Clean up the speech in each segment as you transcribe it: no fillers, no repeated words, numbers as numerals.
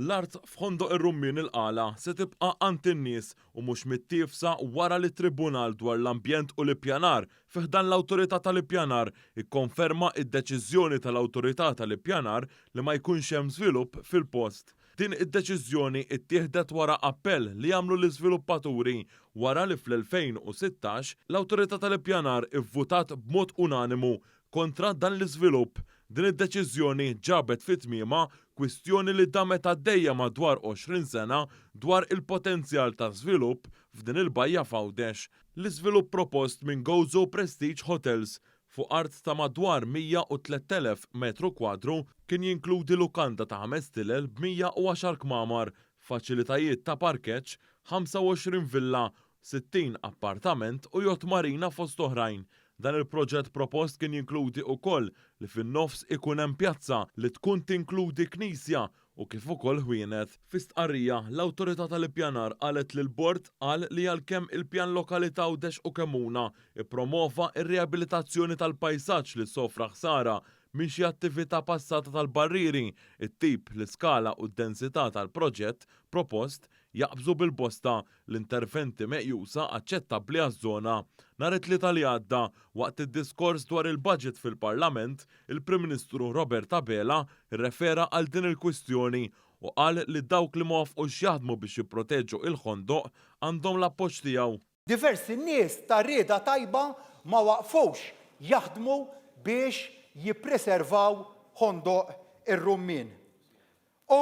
L-art f'Ħondoq ir-Rummien il-Qala se tibqa' għand in-nies u mhux mittiefsa wara li t-Tribunal dwar l-Ambjent u l-Ippjanar fi ħdan l-Awtorità tal-Ippjanar ikkonferma d-deċiżjoni tal-Awtorità tal-Ippjanar li ma jkunx hemm żvilupp fil-post. Din id-deċiżjoni ttieħdet wara appell li għamlu l-iżviluppaturi wara li fl-2016 l-Awtorità tal-Ippjanar ivvutat b'mod unanimu kontra dan l-iżvilupp. Din id-deċiżjoni ġabet fi tmiemha kwistjoni li damet għaddejja madwar 20 sena dwar il-potenzjal ta' żvilupp f'din il-bajja f'Għawdex. L-iżvilupp propost minn Gozo Prestige Hotels fuq art ta' madwar 103,000 metru kwadru kien jinkludi lukanda ta' ħames stilel b'110 kmamar, faċilitajiet ta' parkeġġ, 25 villa, 60 appartament u yacht marina fost oħrajn. Dan il-proġett propost kien jinkludi ukoll li fin-nofs ikun hemm pjazza li tkun tinkludi knisja u kif ukoll ħwienet. Fi stqarrija, l-Awtorità tal-Ippjanar qalet li l-Bord qal li għalkemm il-Pjan Lokali t'Għawdex u Kemmuna ppromova r-riabilitazzjoni tal-pajsaġġ li sofra ħsara minn xi attività passata tal-barrieri, it-tip, l-iskala u d-densità tal-proġett propost jaqbżu bil-bosta l-interventi meqjusa aċċettabbli għaż-żona. Nhar it-Tlieta li għadda, waqt id-diskors dwar il-budget fil-Parlament, il-Prim Ministru Robert Abela rrefera għal din il-kwistjoni u qal li dawk li ma wafqux jaħdmu biex jipproteġu il-Ħondoq għandhom l-appoġġ tiegħu. Diversi nies ta' rieda tajba ma waqfux jaħdmu biex jippreservaw Ħondoq ir-Rummien. U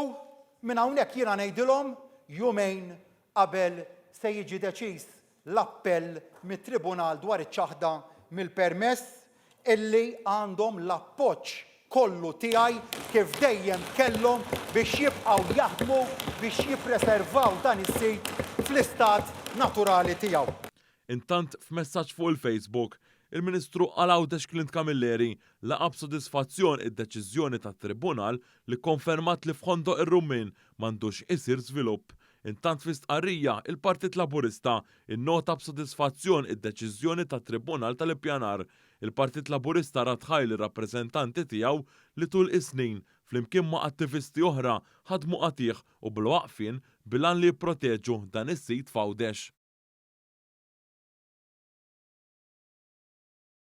minn hawnhekk jiena ngħidilhom jumejn qabel se jiġi deċiż l-appell mit-Tribunal dwar iċ-ċaħda mill-permess illi għandhom l-appoġġ kollu tiegħi kif dejjem kellhom biex jibqgħu jaħdmu biex jippreservaw dan is-sit fl-istat naturali tiegħu. Intant f'messaġġ fuq il-Facebook, il-Ministru għal Għawdex Clint Camilleri laqa' b'sodisfazzjon id-deċiżjoni tat-Tribunal li kkonfermat li f'Ħondoq ir-Rummien m'għandux isir żvilupp. Intant fi stqarrija, il-Partit Laburista nnota b'sodisfazzjon id-deċiżjoni tat-Tribunal tal-Ippjanar. Il-Partit Laburista radd ħajr lir-rappreżentanti tiegħu li tul is-snin, flimkien ma' attivisti oħra, ħadmu qatigħ u bla waqfien bil-għan li jipproteġu dan is-sit f'Għawdex.